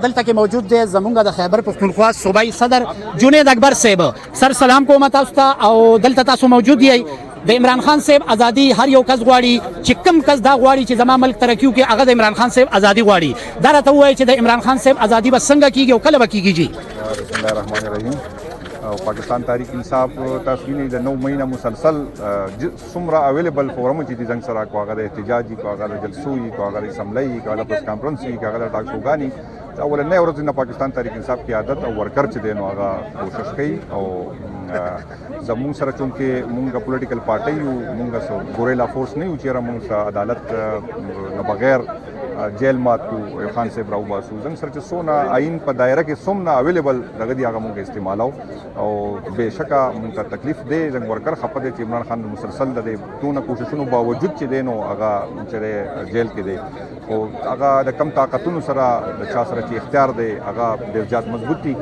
دلته کې موجود دی زمونږ د خیبر پښتونخوا صوبایي صدر جنید اکبر صاحب. سر سلام کوم تاسو ته، او دلته تاسو موجود یئ. د عمران خان صاحب ازادي هر یو کس غواړي، چې کم کس دا غواړي چې زما ملک ترقي وکړي، هغه د عمران خان صاحب ازادي غواړي. دا راته ووایي چې د عمران خان صاحب ازادي به څنګه کیږي او کله به کیږي جی؟ بسم الله الرحمن الرحیم. او پاکستان تحریک انصاف تاسو وینئ د 9 مهینه مسلسل څومره available forum چې دي زنګ سره، کو هغه د احتجاجي، کو هغه د جلسو، کو هغه د اسمبلی، کو هغه د پریس کانفرنس، کو هغه د ټاک شوګانی، اولنۍ ورځ نه پاکستان تحریک انصاف قیادت او ورکر چې دی نو هغه کوشش کوي. او زموږ سره چونکه مونږ پولیټیکل پارټي یو، مونږ سو ګوریلا فورس نه یو چې مونږ سره عدالت نه بغیر جیل مات کو خان صاحب راو باسو. زموږ سره چې سونه آئین په دایره کې څومره available دغه دی، هغه مونږ استعمالو. او بېشکه مونږ ته تکلیف دی، زموږ ورکر خپه دی چې عمران خان مسلسل د دونه کوششونو باوجود چې دی نو هغه چې جیل کې دی، خو هغه د کم طاقتونو سره، د چا سره چې اختیار دی، هغه ډېر زیات مضبوط دي.